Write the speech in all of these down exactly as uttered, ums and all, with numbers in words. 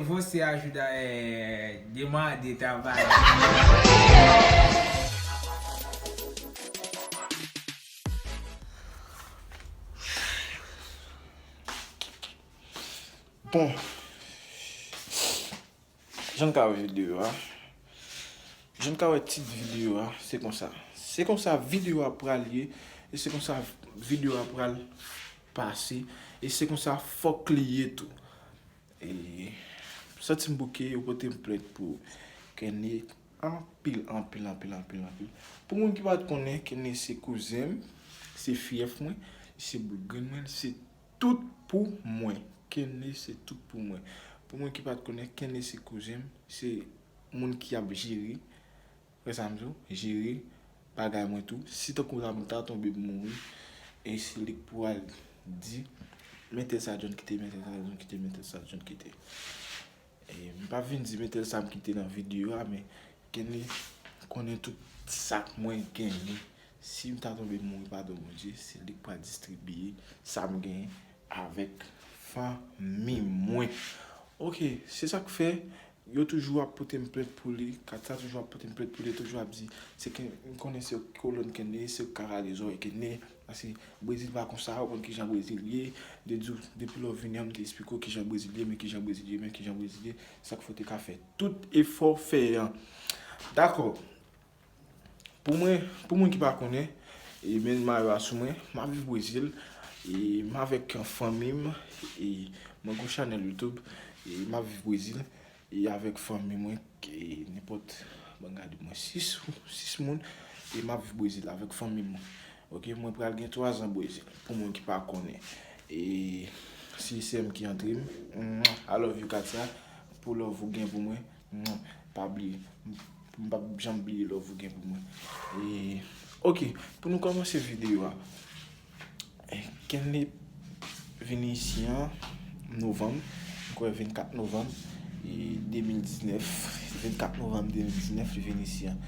Você ajuda, é, demande trabalho. Bon, jan n ka wè videyo a, jan n ka wè tit videyo a, se konsa. Se konsa videyo a pral ye, e se konsa videyo a pral pase, e se konsa fòk li ye tou. E santi m bouke, yo pote m plent pou Kenny anpil, anpil, anpil, anpil, anpil. Pou moun ki pa t konnen, Kenny se kouzen m, se fyèf mwen, se bout grenn mwen, se tout pou mwen. Kenny se tout pou mwen. Pou moun ki pa t konnen, Kenny se kouzen m, se moun ki ap jere, wè sa m di w, jere bagay mwen tou. Si tankou la m ta tonbe m mouri, e se li k pou al di, men tèl sa John kite, men tèl sa John kite, men tèl sa John kite. E m p ap vin di men tèl sa m kite nan videyo a, men Kenny konnen tout sa k mwen genyen. Si m ta tonbe m mouri, padon Bondye, se li k pral distribiye sa m genyen avèk fanmi mwen. Oke, se sa k fè yo toujou ap pote m plent pou li, Katia toujou ap pote m plent pou li, toujou ap di, se Ken-, m konnen se kolòn Kenny, se yo k ka rale zòrèy Kenny, paske Brezil pa konsa, ou konn kijan Brezil ye, de di w, depi lè w vini an, m te esplike w kijan Brezil ye, men kijan Brezil ye, men kijan Brezil ye, sa k fè w te ka fè tout efò w fè an. Dakò. Pou mwen, pou moun ki pa konnen, e men mayo a sou mwen, m ap viv Brezil, e m avèk fanmi m, e mwen gon chanèl YouTube, e m ap viv Brezil, e avèk fanmi mwen, e nenpòt, ban m gade mwen, sis, sis moun, e m ap viv Brezil avèk fanmi mwen. Oke, mwen pral gen twa zan Brezil, pou moun ki pa konnen. E se sè m ki antre m. Mwah, I love you, Katia, pou love ou gen pou mwen. Mwah, pa bliye. M p ap janm bliye love ou gen pou mwen. E, oke, pou nou kòmanse videyo a. E, Kenny vin isi an novanm, m kwè vennkat novanm, e, de mil diznèf, vennkat novanm de mil diznèf, li vin isi an.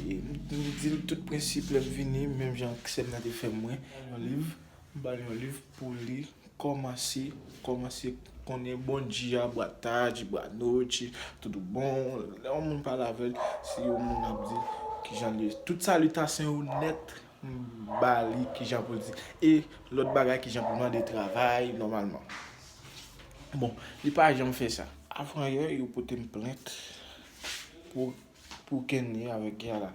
E, m, m di l tout prensip lè m vini, menm jan sè m nan te fè mwen. Yon liv, m ba l yon liv pou li kòmanse, kòmanse konnen bondia, boa tarde, boa noite, tudo bom. Lè yon moun pale avè l, se yon moun ap di kijan l ye. Tout salitasyon yo nèt, m ba li kijan pou l di. E lòt bagay, kijan pou l mande travay nòmalman. Bon, li pa janm fè sa. Avan yè, yo pote m plent pou, pou Kenny avèk Kiara.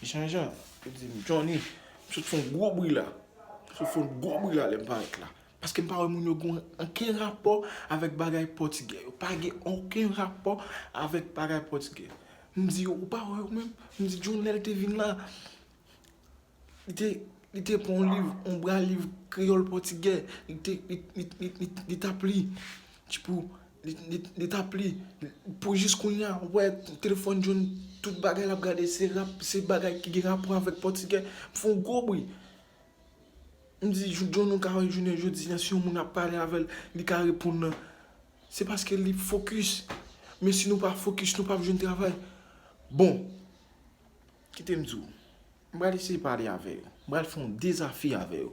Jan Jan, yo di m, Johnny, m sot fè yon gwo bri la. M sot fè yon gwo bri la lè m parèt la. Paske m pa wè moun yo gen okenn rapò avèk bagay pòtigè. Yo pa gen okenn rapò avèk bagay pòtigè. M di yo, ou pa wè yo menm? M di, Johnny, lè l te vin la, li te, li te pran yon liv, yon bra liv kreyòl pòtigè. Li te, li, li, li, li, li t ap li. Ti pou, li, li, li t ap li. Pou jis kounye a, ou wè telefòn John, tout bagay l ap gade, se rap, se bagay ki gen rapò avèk pòtigè. M fè yon gwo bri. M di, jou, John, nou ka wè jounen jodi a, si yon moun ap pale avè l, li ka reponn nan. Se paske li fokis. Men si nou pa fokis, nou p ap jwenn travay. Bon, kite m di w. M pral eseye pale avè yo. M pral fè yon dezafi avè yo.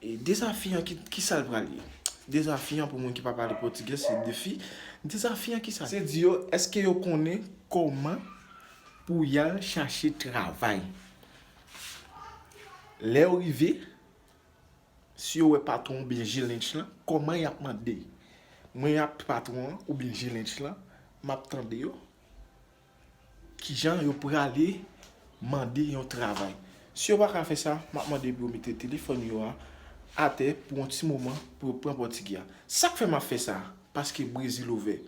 E dezafi an, ki, ki sa l pral ye? Dezafi an, pou moun ki pa pale pòtigè, se defi. Dezafi an, ki sa? Se di yo, èske yo konnen kòman pou y al chache travay? Lè yo rive, si yo wè patwon oubyen G-Lynch lan, kòman y ap mande? Mwen ap patwon an oubyen G-Lynch lan, m ap tande yo. Kijan yo prale mande yon travay? Si yo pa ka fè sa, m ap mande pou yo mete telefòn yo a atè pou yon ti moman pou yo pran pòtigè a. Sa k fè m ap fè sa? Paske Brezil ouvè.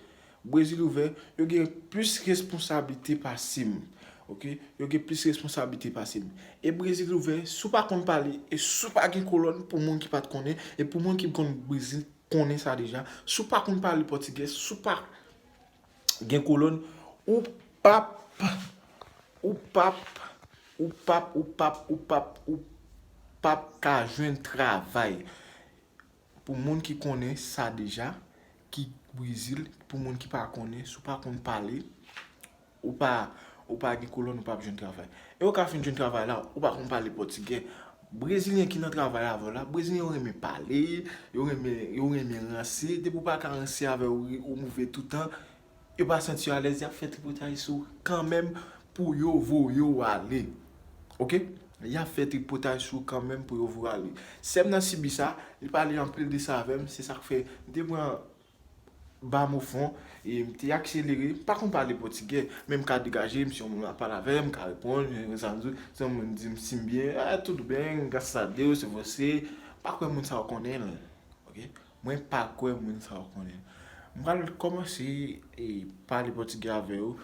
Brezil ouvè, yo gen plis responsablite pase m. Oke? Yo gen plis responsablite pase m. E Brezil ouvè, si w pa konn pale, e si w pa gen kolòn, pou moun ki pa t konnen, e pou moun ki konn Brezil, konnen sa deja, si w pa konn pale pòtigè, si w pa gen kolòn, ou p ap, ou p ap, ou p ap, ou p ap, ou p ap, ou p ap ka jwenn travay. Pou moun ki konnen sa deja, ki Brezil, pou moun ki pa konnen, si w pa konn pale, ou pa, ou pa gen kolòn, ou p ap jwenn travay. E ou ka fin jwenn travay la, ou pa konn pale pòtigè, Brezilyen ki nan travay avè w la, Brezilyen yo renmen pale, yo renmen, yo renmen ranse. Depi w pa ka ranse avè yo, ou move toutan, yo pa santi yo alèz, y ap fè tripotaj sou ou kanmenm pou yo voye w ale. Oke? Y ap fè tripotaj sou ou kanmenm pou yo voye w ale. Sè m nan sibi sa, li pale anpil de sa avè m, se sa k fè m te pran ba m o fon, e m te akselere, m pa konn pale pòtigè, men m ka degaje m, si yon moun ap pale avè m, m ka reponn, sa m di, si yon moun di m si m byen, ah, tudo bem, graças a Deus, e você, m pa kwè moun sa yo konnen l, oke? Mwen pa kwè moun sa yo konnen l. M pral kòmanse e pale pòtigè avè yo,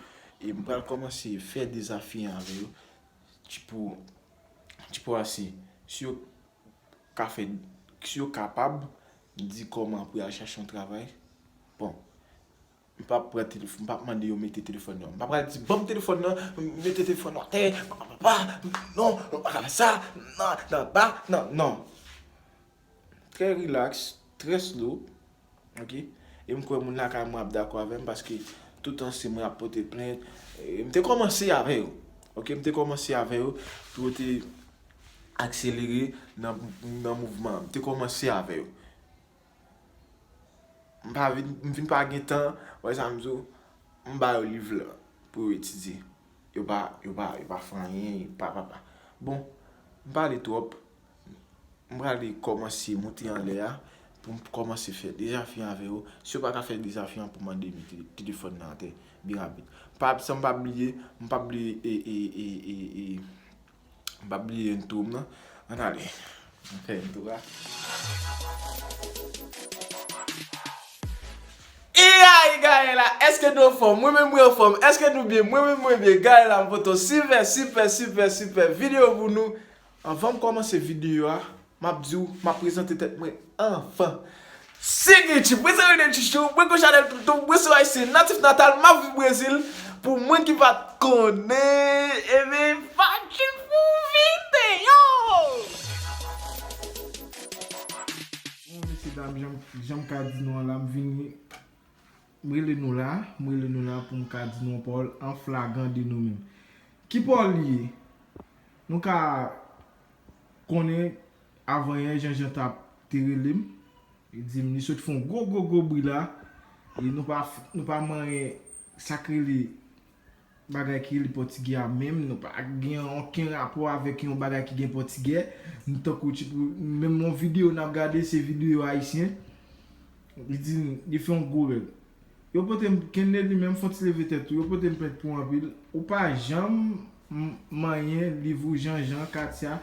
e m pral kòmanse fè dezafi avè yo, tipo, tipo assim, si yo ka fè, si yo kapab di kòman pou y al chache yon travay, bon, m p ap pran telefòn, m p ap mande yo mete telefòn nan. M pa pral di, "Ban m telefòn nan, mete telefòn nan atè, pa, pa, pa, pa, non, nou pa ka fè sa, nan, nan, pa, nan, non." Trè relax, trè slow, oke? E m kwè moun lakay mwen ap dakò avè m, paske toutan se mwen ap pote plent, e m te kòmanse avè yo, oke? M te kòmanse avè yo pou yo te akselere nan, nan mouvman an. M te kòmanse avè yo. M pa vin, m vin pa gen tan, wè sa m di w, m ba yo liv la pou yo etidye. Yo pa, yo pa, yo pa fè anyen, pa, pa, pa. Bon, m pale twòp. M prale kòmanse monte anlè a pou m kòmanse fè dezafi avè yo. Si yo pa ka fè dezafi an, pou mande mete telefòn nan atè byen rapid. Pa, san m pa bliye, m pa bliye, e, e, e, e, e, m pa bliye intro m nan. Ann ale. M fè intro a. E aí, galera, èske nou anfòm? Mwen menm mwen anfòm. Èske nou byen? Mwen menm mwen byen. Galera, m pote yon sipè, sipè, sipè, sipè videyo pou nou. Anvan m kòmanse videyo a, m ap di w, m ap prezante tèt mwen anvan. Seguinte, mwen se René Tchitchou, mwen gon chanèl toutou, mwen se Ayisyen natif natal, m ap viv Brezil. Pou moun ki pa t konnen, ebyen, pa t pou vide, yo! Bon, mesye dam, jan, jan m ka di nou an la, m vini, m rele nou la, m rele nou la pou m ka di nou yon pawòl an flagan de nou menm. Ki pawòl li ye? Nou ka konnen avan yè Jean Jean t ap te rele m, li di m li sot fè yon gwo, gwo, gwo bri la, e nou pa, nou pa manyen sa k rele bagay ki rele pòtigè a menm, nou pa gen okenn rapò avèk yon bagay ki gen pòtigè. Nou tankou ti pou, menm yon videyo n ap gade, se videyo ayisyen. Li di, li fè yon gwo règ. Yo pote m, Kenley li menm fè yon ti leve tèt tou. Yo pote m plent pou anpil. Ou pa janm m-, manyen liv ou Jean Jean, Katia.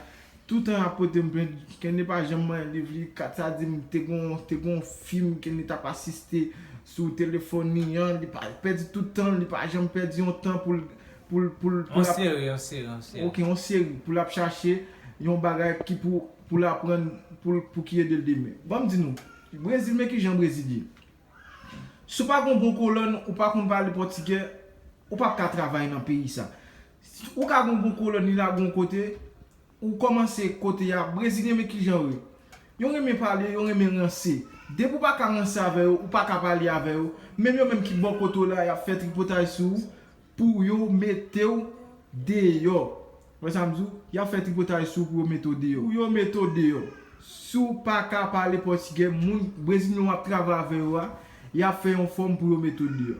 Toutan y ap pote m plent, Kenley pa janm manyen liv li. Katia di m te gon, te gon fim Kenley t ap asiste sou telefòn li an, li pa pèdi tout tan, li pa janm pèdi yon tan pou l, pou l, pou l, pou l ap, yon seri, yon seri, yon seri. Ok, yon seri pou l ap chache yon bagay ki pou, pou l aprann, pou l, pou ki ede l demen. Ban m di nou, Brezil, men kijan Brezil ye. Si w pa gon bon kolòn, ou pa konn pale pòtigè, ou p ap ka travay nan peyi sa. Ou ka gon bon kolòn, li lage w yon kote, ou kòmanse kote a, Brezilyen men kijan yo ye. Yo renmen pale, yo renmen ranse. Depi w pa ka ranse avè yo, ou pa ka pale avè yo, menm yo menm ki bò kote w la, y ap fè tripotaj sou ou pou yo mete w deyò. Wè sa m di w? Y ap fè tripotaj sou ou pou yo mete w deyò. Pou yo mete w deyò. Si w pa ka pale pòtigè, moun Brezilyen w ap travay avè yo a, y ap fè yon fòm pou yo mete w deyò.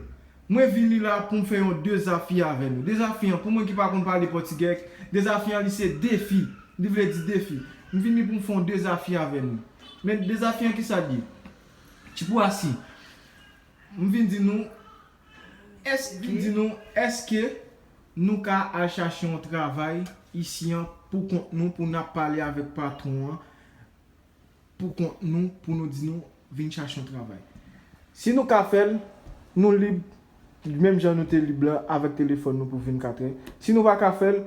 Mwen vini la pou m fè yon dezafi avè nou. Dezafi an, pou moun ki pa konn pale pòtigè, dezafi an li se defi. Li vle di defi. M vini pou m fè yon dezafi avè nou. Men dezafi an kisa l ye? Tipo assim, m vin di nou, èske, vin di nou, èske nou ka al chache yon travay isi an pou kont nou, pou n ap pale avèk patwon an, pou kont nou, pou nou di nou vin chache yon travay. Si nou ka fè l, nou lib, menm jan nou te lib la avèk telefòn nou pou vennkatrè. Si nou pa ka fè l,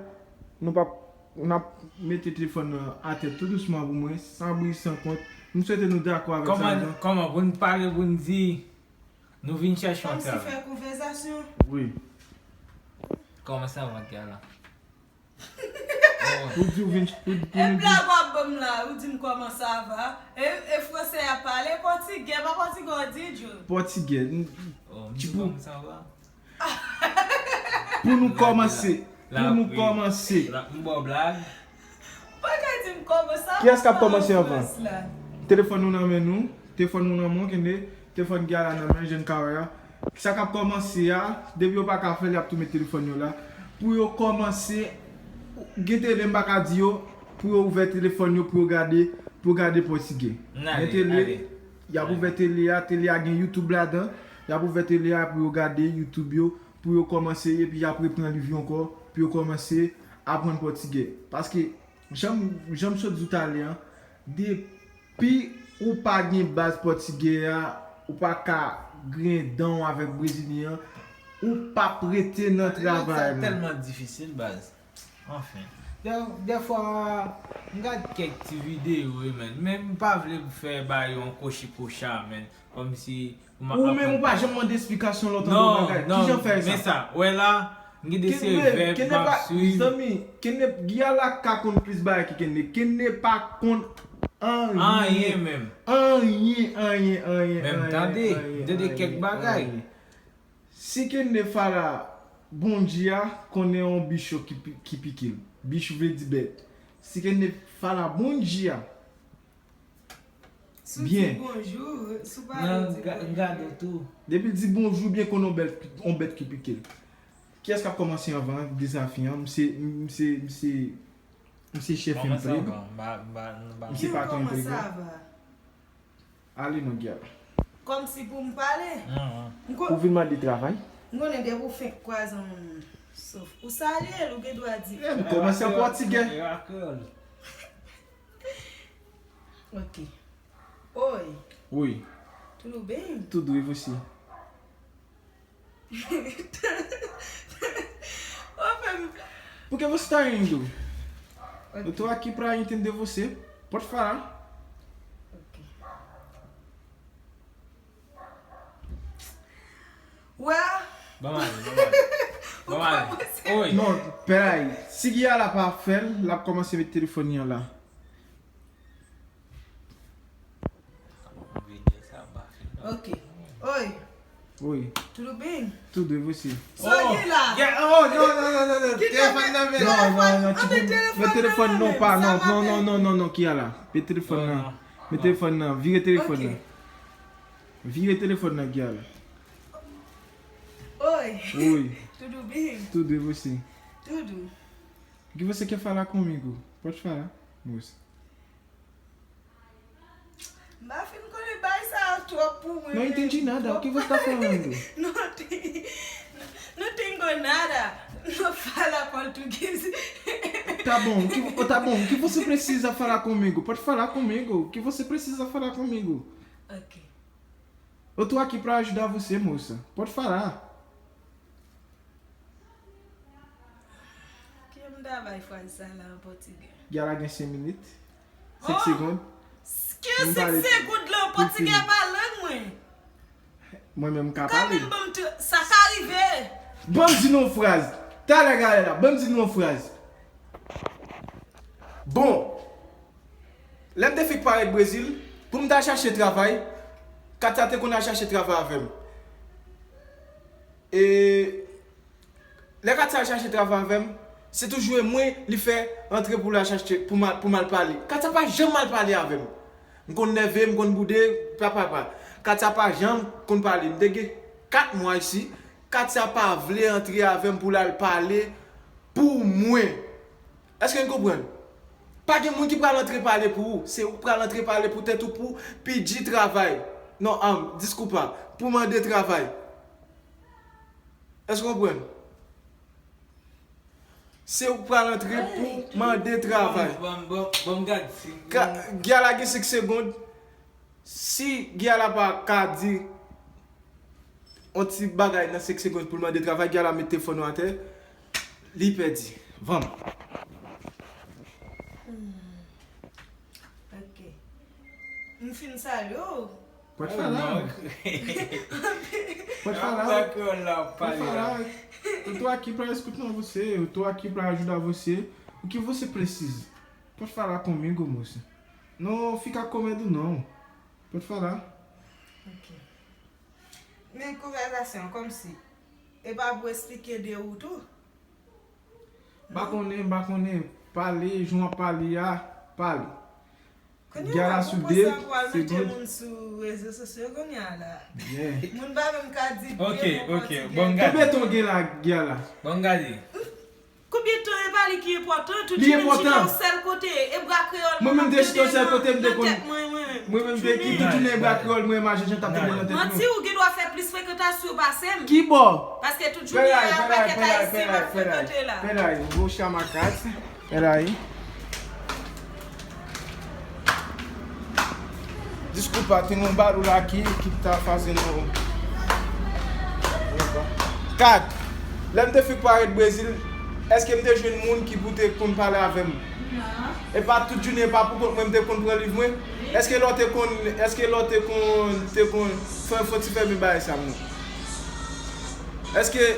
nou p ap, n ap mete telefòn nan atè tou dousman pou mwen, san bri, san kont. M swete nou dakò avèk sa m di an. Kòman, kòman, pou n pale, pou n di, nou vin chèche yon travay. Kòmsi fè konvèsasyon. Wi. Kòman sa va, Kiara? Ou di w vin, ou, ou... E blag w ap ban m la, ou di m kòman sa va. E, e fransè a pale, pòtigè, pa pòtigè w di, Djo? Pòtigè. Oh, m di kòman sa va. Pou nou kòmanse, pou nou kòmanse. M ba w blag. Pa ka di m Kiyès k ap kòmanse anvan? Telefòn nou nan men nou. Telefòn nou nan men w, Kende. Telefòn Giala nan men, jan n ka wè a. Sa k ap kòmanse a, depi yo pa ka fè l, y ap tou met telefòn yo la. Pou yo kòmanse, gen tele m pa ka di yo, pou yo ouvè telefòn yo, pou yo gade, pou yo gade pòtigè. Gen tele, y ap ouvè tele a, tele a gen YouTube ladan, y ap ouvè tele a pou yo gade YouTube yo, pou yo kòmanse, epi y ap repran liv yo ankò, pou yo kòmanse aprann pòtigè. Paske, jan m, jan m sot di w talè a, depi ou pa gen baz pòtigè a, ou pa ka griyen dan w avèk brezilyen an, ou p ap rete nan travay la. Sa tèlman difisil, baz. Anfen. Dè, dèfwa, m gad kèk ti videyo, wi, men, men m pa vle fè bagay yon kochikocha, men, kòmsi ou menm ou pa janm mande esplikasyon lè w tande yon bagay. Kijan fè sa? Men sa, wè la, m gen de seri vèb m ap swiv. Zanmi, Kenneth, Giala ka konn plis bagay ki Kenneth. Kenneth pa konn anyen. Anyen menm. Anyen, anyen, anyen, anyen. Men m tande, m tande kèk bagay. Si Kenneth fala bondye a, konnen yon bicho ki, pi- ki pike l. Bicho vle di bèt. Si Kenneth fala bondye a, Si w di bonjou, si w pa vle di bonjou. Depi l di bonjou, byen konnen yon bèt, yon bèt ki pike l. Kiyès k ap kòmanse anvan dezafi an? M se, m se, m se, m se chèf M pre. M se patwon M pre. Ale non, Giala. Kòmsi pou m pale? Ou vin mande travay? M konnen depi w fenk kwaze yon moun, sof ou salye l, ou gen dwa di. M kòmanse an pòtigè. Ok. Oi. Oi. Tudo bem? Tudo, e você? Ô, Femi. Por que você está rindo? Ok. Eu tô aqui pra entender você. Pode falar. Ok. Well, Ban m ale, ban m ale. Ban m ale. Oi. Non, peraí. Si Giala pa fè l, l ap kòmanse met telefòn li an la. Ok. Oi. Oi. Tudo bem? Tudo, e você? Sou li la. Oh, non, non, non, non, non. Telefòn nan men. Non, non, non, telefòn nan men. Telefòn non, pa, non, non, non, non, non, non, Giala. Pe telefòn nan. Me telefòn nan, vire telefòn nan. Vire telefòn nan, Giala. Oi. Oi. Tudo bem? Tudo, e você? Tudo. O que você quer falar comigo? Pode falar, moça. M pa fin konnen bagay sa yo twòp pou mwen. Não entendi nada. O que você tá falando? Não te-, não tenho nada. Não fala português. Tá bom, o que, tá bom. O que você precisa falar comigo? Pode falar comigo. O que você precisa falar comigo? Ok. Eu tô aqui pra ajudar você, moça. Pode falar. Ki jan m ta bay fraz sa la an pòtigè? Giala gen senk minit. Senk segonn. Ki senk segonn la an pòtigè pa lang mwen? Mwen menm m ka pale. Kanmenm, ban m tou, sa ka rive. Ban m di nou yon fraz. Talè gade la, ban m di nou yon fraz. Bon, lè m te fik parèt Brezil, pou m ta chache travay, Katya te konn al chache travay avè m. E lè Katya al chache travay avè m, se toujou e mwen li fè rantre pou l al chache, pou m al, pou m al pale. Katya pa janm al pale avè m. M konn nève, m konn boude, pa, pa, pa. Katya pa janm konn pale. M te gen kat mwa isi, Katya pa vle antre avè m pou l al pale pou mwen. Èske n konprann? Pa gen moun ki pral antre pale pou ou. Se ou k pral antre pale pou tèt ou pou pidi travay. Non, um, diskou pa. Pou mande travay. Èske w konprann? Se ou k pral antre pou mande travay. Bon, bon, bon, gad si. Giala gen senk segonn. Si Giala pa ka di yon ti bagay nan senk segonn pou l mande travay, Giala met telefòn nan atè, li pèdi. Vanm. Ok. M fin salye w. Pode falar. Pode falar. Pode falar. Eu tô aqui pra escutar você, eu tô aqui pra ajudar você. O que você precisa? Pode falar comigo, moça. Não fica com medo, não. Pode falar. Ok. Men konvèsasyon kòmsi e pa pou esplike de ou tou. M pa konnen, m pa konnen. Pale, jan w ap pale a, Pale. Kounye a la, sou de segonn. Moun sou rezo sosyo kounye a la. Moun pa menm ka di de mo pòtigè. Konbyen tan w gen la, Giala? Bon gade. Konbyen tan e pa li ki enpòtan? Tout jounen m chita yon sèl kote, e bra kreyòl mwen m ap tande nan tèt mwen, mwen menm. Mwen menm te ki tout jounen e bra kreyòl mwen imaje jan t ap tande nan tèt mwen. Manti, ou gen dwa fè plis frekantasyon pase m. Ki bò? Paske tout jounen a pakèt ayisyen m ap frekante la. Pèlay, gwo chama kat. Pèlay. Diskou pa te nou ba nou la ki ki ta faze nou. Kat. Lè m te fik parèt Brezil, èske m te jwenn moun ki pou te konn pale avè m? E pa tout jounen, e pa pou kont mwen m te konn pran liv mwen? Èske lè w te konn, èske lè w te konn, te konn fè fò ti fèmen bagay sa non? Èske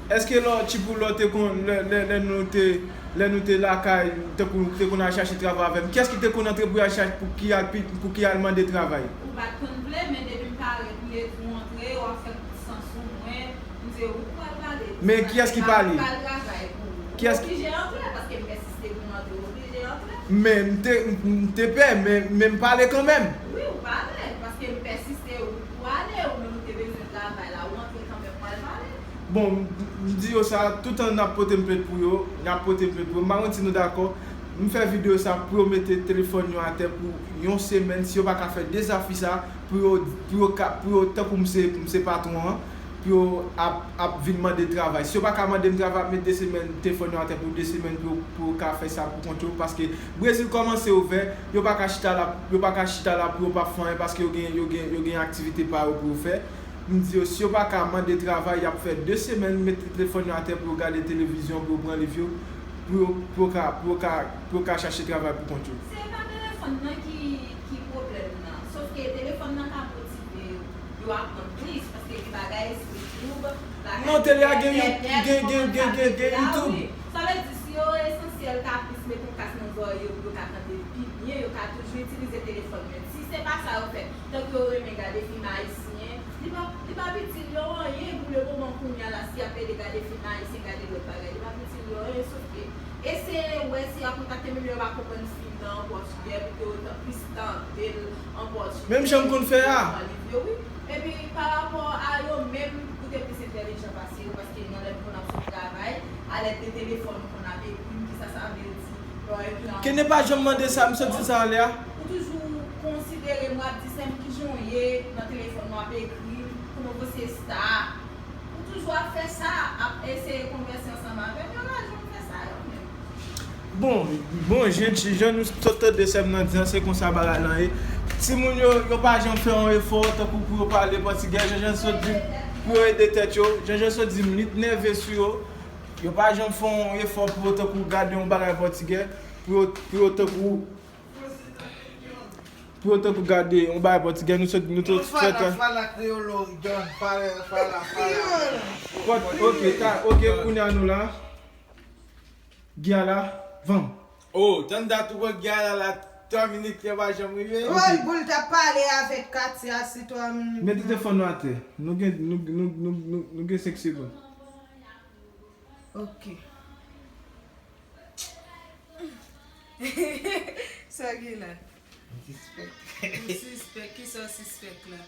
Èske lò ti pou lò te konn lè lè lè nou te lè nou te lakay tankou te konn al chache travay avè m? Kiyès ki te konn antre pou y al chache pou ki al pou ki al mande travay? Ou pa t konn vle, men depi m parèt m te di w antre, w ap fè kout san sou mwen, m di w ou pral pale. Men kiyès ki pale? M pral travay pou ou. Kiyès ki. Oblije antre, paske m pèsiste pou m antre, w oblije antre. Men m te m te pè, men men m pale kanmenm. Wi, ou pale, paske m pèsiste, ou pwale, ou menm ou te bezwen travay la, ou antre kanmenm pral pale. Bon, m di yo sa, toutan n ap pote m plent pou yo, n ap pote m plent pou yo. M pa konn si nou dakò. M fè videyo sa pou yo mete telefòn yo atè pou yon semèn. Si yo pa ka fè de zafi sa, pou yo, pou yo ka, pou yo, tankou m se, m se patwon an, pou yo ap, ap vin mande travay. Si yo pa ka mande m travay, ap met de semèn, telefòn yo atè pou de semèn pou yo, pou yo ka fè sa pou kont yo. Paske Brezil kòmanse ouvè, yo pa ka chita la, yo pa ka chita la pou yo pa fè anyen paske yo gen, yo gen, yo gen aktivite pa yo pou yo fè. M di yo, si yo pa ka mande travay, y ap fè de semèn, mete telefòn yo atè pou yo gade televizyon, pou yo pran liv yo, pou yo, pou yo ka, pou yo ka, pou yo ka chache travay pou kont yo. Se pa telefòn nan ki, ki pwoblèm nan. Sòf ke telefòn nan ka motive yo, yo aprann plis, paske gen bagay sou YouTube, bagay sou entènèt, yo ap mete la, wi. Sa vle di, si yo esansyèl ka plis met yon kas nan zòrèy yo pou yo ka tande pi byen, yo ka toujou itilize telefòn. Men si se pa sa yo fè, tank yo renmen gade fim ayisyen, li p ap, li p ap itil yo anyen pou le moman kounye a la, si y ap plede gade fim ayisyen, gade lòt bagay, li p ap itil yo anyen, sòf ke eseye wè si y a kontakte menm lè yo pa konprann fim nan an pòtigè, pou ke yo t ap plis tande l an pòtigè. Menm jan m konn fè a. Epi, parapò a yo menm, ou te plis entèlijan pase yo, paske nan lè m konn ap sot travay, alèd de telefòn, ou konn ap ekri m, kisa sa vle di, lè w ekri an. Kene pa janm mande sa, m sot di sa anlè a. Ou toujou konsidere m, w ap di, sè m, kijan w ye, nan telefòn w ap ekri m, kòman w se sta. Ou toujou ap fè sa, ap eseye konvèse ansanm avè m, yo pa janm fè sa yo menm. Bon, bon, jan, jan nou sot tande sè m nan di an, se konsa bagay lan ye. Timoun yo, yo pa janm fè yon efò, tankou pou yo pale pòtigè, jan jan sot di m, pou yo ede tèt yo, jan jan sot di m, li t nève sou yo, yo pa janm fè yon efò pou yo tankou gade yon bagay pòtigè, pou yo, pou yo tankou, pou yo tankou gade yon bagay pòtigè, nou sot, nou sot fè tan. Fala, fala, kriolo, John, fala, fala, fala. Pòt, ok, ta, ok, kounye a nou la. Giala, van. Oh, tann dat ou pran Giala la twa minit, li pa janm rive. Woy, boul t ap pale avèk Katia si twa minit. Mete telefòn nou atè. Nou gen, nou, nou, nou, nou, nou gen senk segonn. Ok. Sa gen la? M sispèk. M sispèk. Kisa w sispèk la?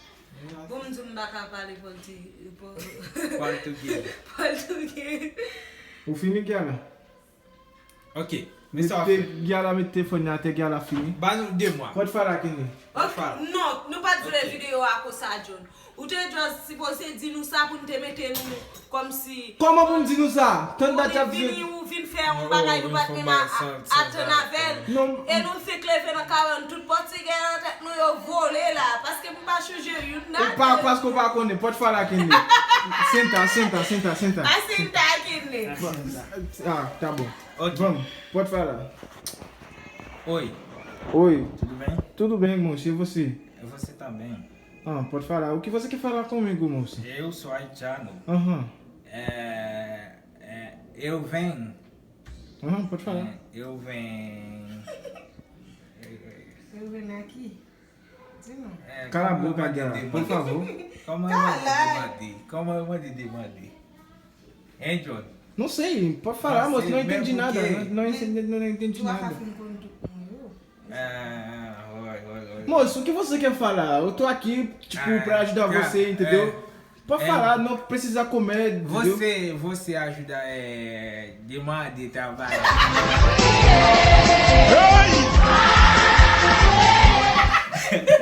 Bon, m di w m pa ka pale pòlti-, pò-, pòltugè. Pòltugè. Ou fini, Giala? Ok. Men sa w ap fè? Giala met telefòn nan atè, Giala fini. Ba nou de mwa. Pòtfala kini. Ok, non, nou pa t vle videyo a konsa, John. Ou te just sipoze di nou sa pou n te mete nou kòmsi. Kòman pou m di nou sa? Tann dat y ap jwe. Ou vin, ou vin fè yon bagay nou pa t menm atann avè l. E nou fenk leve nan karan, tout pòtigè nan tèt nou yo vole la. Paske m pa chonje youn nan. Ou pa, paske ou pa konnen. Pòtfala kini. Senta, senta, senta, senta. A senta kini. Ah, tá bom. Ok. Vamos, pode falar. Oi. Oi. Tudo bem? Tudo bem, moço. E você? Você tá bem? Ah, pode falar. O que você quer falar comigo, moço? Eu sou haitiano. Aham. É, é, eu venho. Aham, pode falar. É, eu venho. Eu venho aqui. Cala a boca, Diana, por favor. Calma aí, Cala! Calma aí, Diana. Hein, John? Não sei, pode falar, moço, não entendi nada. Não, não entendi, não entendi nada. Ah, oi, oi, oi. Moço, o que você quer falar? Eu tô aqui, tipo, pra ajudar você, entendeu? Pode falar, não precisa comer, entendeu? Você, você ajuda, é, demande trabalho.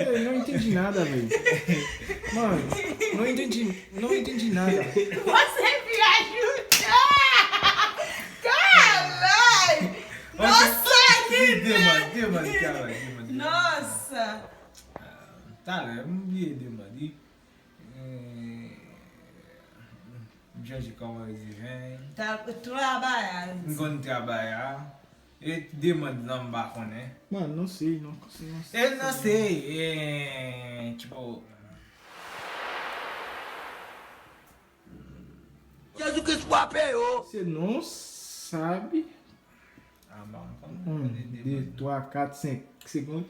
Eu não entendi nada, velho. Mano, não entendi, não entendi nada. Você me ajuda! Caralho! Nossa, que demande, demande, demande. Nossa! Talè, m bliye demande. Eh, m chèche kòman yo di ven. Trabaya. M konn trabaya. E demande nan m pa konnen. Mano, não sei, não sei, não sei. Eu não sei, eh, tipo. Jesus Cristo guapeou. Você não sabe. Ah, bon, um, dois, três, quatro, cinco segundos.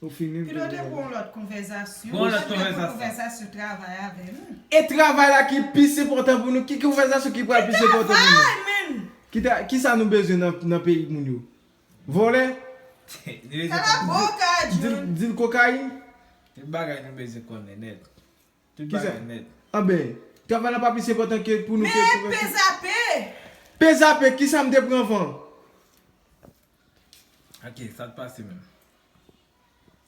Ou fini. Pilote pou yon lòt konvèsasyon. Pou yon lòt konvèsasyon. Konvèsasyon travay avè nou. E travay la ki pi enpòtan pou nou. Ki konvèsasyon ki pral pi enpòtan pou nou? Travay, men. Ki sa nou bezwen nan, nan peyi moun yo? Vòlè? Kalaboka, John. Dil kokayin? Tout bagay nou bezwen konnen nèt. Tout bagay nèt. Anben, travay la pa pi enpòtan ke pou nou ke konvèsasyon. Men pezape! Pezape, ki sa m te pran anvan? Ok, sa t pase menm?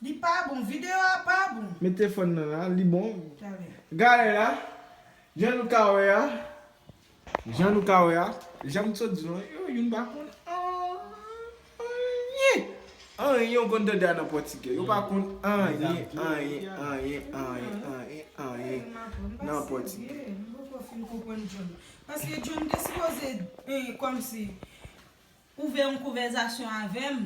Li pa bon, videyo a pa bon. Met telefòn nan la, li bon. Talè. Gade la, jan nou ka wè a, jan nou ka wè a, jan m sot di nou, yo, youn pa konn anyen. Anyen yo konn tande a nan pòtigè. Yo pa konn anyen, anyen, anyen, anyen, anyen, anyen nan pòtigè. M poko fin konprann John. Paske John te sipoze, eh, kòmsi, ouvè yon konvèsasyon avè m.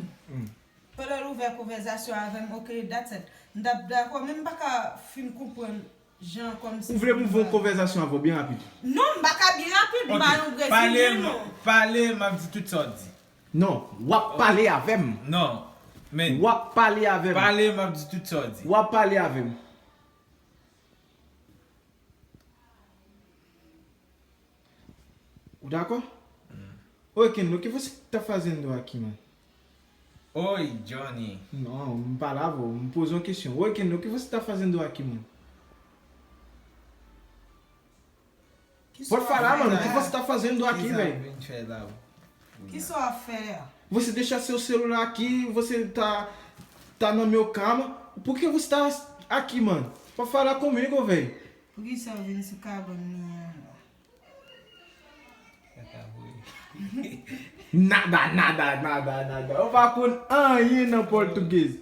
Pandan l ouvè konvèsasyon avè m, ok, that's it. M t ap dakò, men m pa ka fin konprann jan kòmsi. Ou vle m ouvè yon konvèsasyon avè w byen rapid? Non, m pa ka byen rapid, m pa nan Brezilyen, non. Pale, m ap di tout sa w di. Non, w ap pale avè m. Non, men. W ap pale avè m. Pale, m ap di tout sa w di. W ap pale avè m. Ou dakò? Oi, Kenlo, o que você tá fazendo aqui, mano? Oi, Johnny. Não, não parava, me pôs uma questão. Oi, Kenlo, o que você tá fazendo aqui, mano? Pode falar, mano, o que você tá fazendo aqui, velho? Kisa w ap fè la? Kisa w ap fè a? Você deixa seu celular aqui, você tá, tá na minha cama. Por que você tá aqui, mano? Pra falar comigo, velho. Poukisa w vin sou kabann mwen an la? Nada, nada, nada, nada. Ou pa konn anyen nan pòtugèz.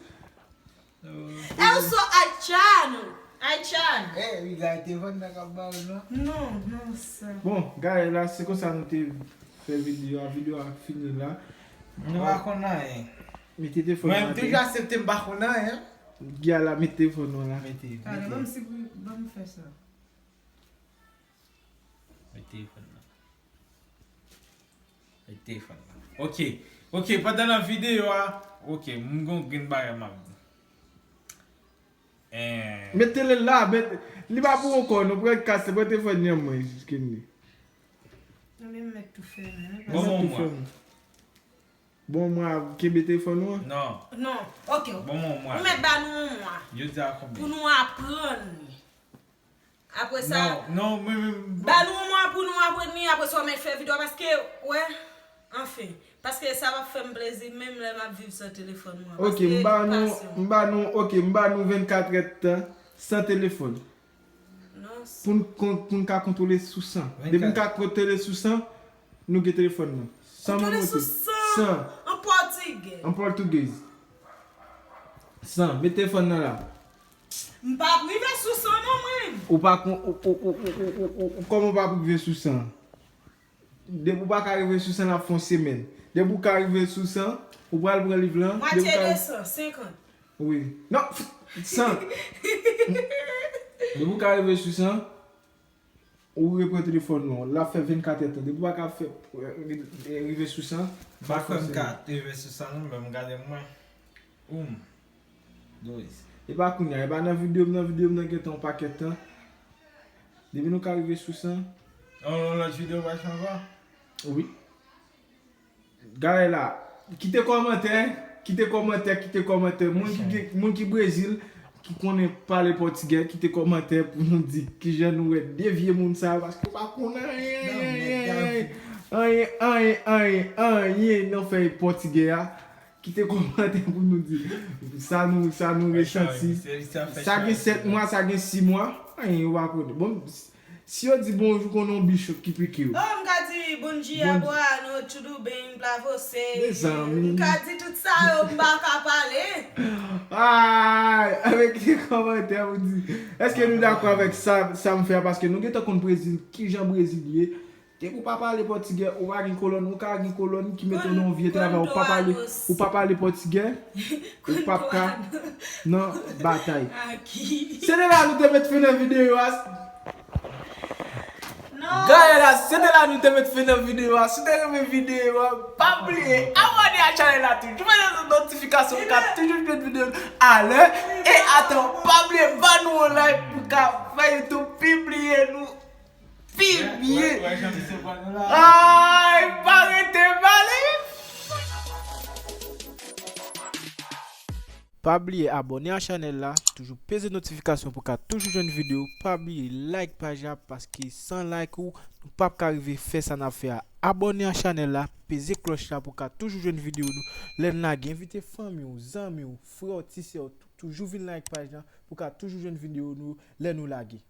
Eu sou haitiano. Haitiano. Eh, wi, gade telefòn nan k ap ba w non. Non, non, sa. Bon, gade la, se konsa nou te fè videyo a. Videyo a fini la. Nou pa konn anyen. Mete telefòn nan. Mwen, m toujou aksepte m pa konn anyen. Gya la, mete telefòn nan la. Mete, mete. Ban m fè sa. Mete telefòn nan. Mete telefòn nan. Ok. Ok, pandan nan videyo a, ok, m gon grenn bagay m ap di. Eh. Mete l la, met, li pa pou ankò, nou pran kase, pran telefòn nan mwen, jis ke li. Non, men m mèt tou fèmen, wi. Bon, bon, mwen. Bon, mwen, kenbe telefòn ou an? Non. Non, ok. Bon, mwen, mwen. Ou mèt ba nou yon mwa. Yo di a konbyen? Pou nou aprann li. Apre sa, non, non, men, men, ba nou yon mwa pou nou aprann li, apre sa w mèt fè videyo, paske, wè, anfen, paske sa p ap fè m plezi, menm lè m ap viv san telefòn mwen, paske pasyon. Ok, m ba nou, m ba nou, ok, m ba nou vennkat èdtan san telefòn. Non, pou n kon-, pou n ka kontwole sou san. Depi n ka kontwole sou san, nou gen telefòn nan. San mwen monte. Kontwole sou san. San. An pòtigè. An pòtugèz. San. Met telefòn nan la. M p ap rive sou san non, mwen. Ou pa kon, ou, ou, kòman w p ap rive sou san? Depi w pa ka rive sou san, l ap fè yon semèn. Depi w ka rive sou san, ou pral pran liv lan. Mwatye de san, senkant. Wi. Non, san. Depi w ka rive sou san, ou repran telefòn nan. L ap fè vennkat èdtan. Depi w pa ka fè, rive sou san, m pa kwè m ka rive sou san non, men m gade mwen. Oum. Doris. E pa kounye a, e pa nan videyo m, nan videyo m nan gentan yon pakèt tan. Depi nou ka rive sou san. Yon lòt videyo pa chanj ankò? Wi. Gade la. Kite kòmantè, kite kòmantè, kite kòmantè. Moun ki gen, moun ki Brezil, ki konnen pale pòtigè, kite kòmantè pou nou di kijan nou wè de vye moun sa yo, paske yo pa konn anyen, anyen, anyen, anyen, anyen, anyen, anyen nan fè pòtigè a. Kite kòmantè pou nou di sa nou, sa nou resanti. Sa gen sèt mwa, sa gen sis mwa. Anyen, yo pa konnen. Bon, si yo di bonjou, konnen yon bichon ki pike yo. Oh, m ka di bom dia, boa noite, tudo bem pra você. Mezanmi. M ka di tout sa yo, m pa ka pale. Ay, avèk kite kòmantè pou di. Èske nou dakò avèk sa, sa m fè a? Paske nou gentan konn Brezil, kijan Brezil ye. Depi w pa pale pòtigè, ou pa gen kolòn, ou ka gen kolòn ki mete w nan yon vye travay, ou pa pale, ou pa pale pòtigè, ou p ap ka nan batay. Se de la nou te met fen nan videyo a. Gade la, se de la nou te met fen nan videyo a. Si w te renmen videyo a, pa bliye abòne a chanèl la toujou. Mete notifikasyon pou ka toujou jwenn videyo alè. E atann, pa bliye ba nou yon like pou ka fè YouTube pibliye nou. Pi byen. Ay, pa rete pale. Pa bliye abòne a chanèl la, toujou peze notifikasyon pou ka toujou jwenn videyo. Pa bliye like paj la, paske san like ou, nou p ap ka rive fè sa n ap fè a. Abòne a chanèl la, peze klòch la pou ka toujou jwenn videyo nou. Lè n lage, envite fanmi w, zanmi w, frè w, ti sè w, toujou vin like paj la pou ka toujou jwenn videyo nou lè nou lage.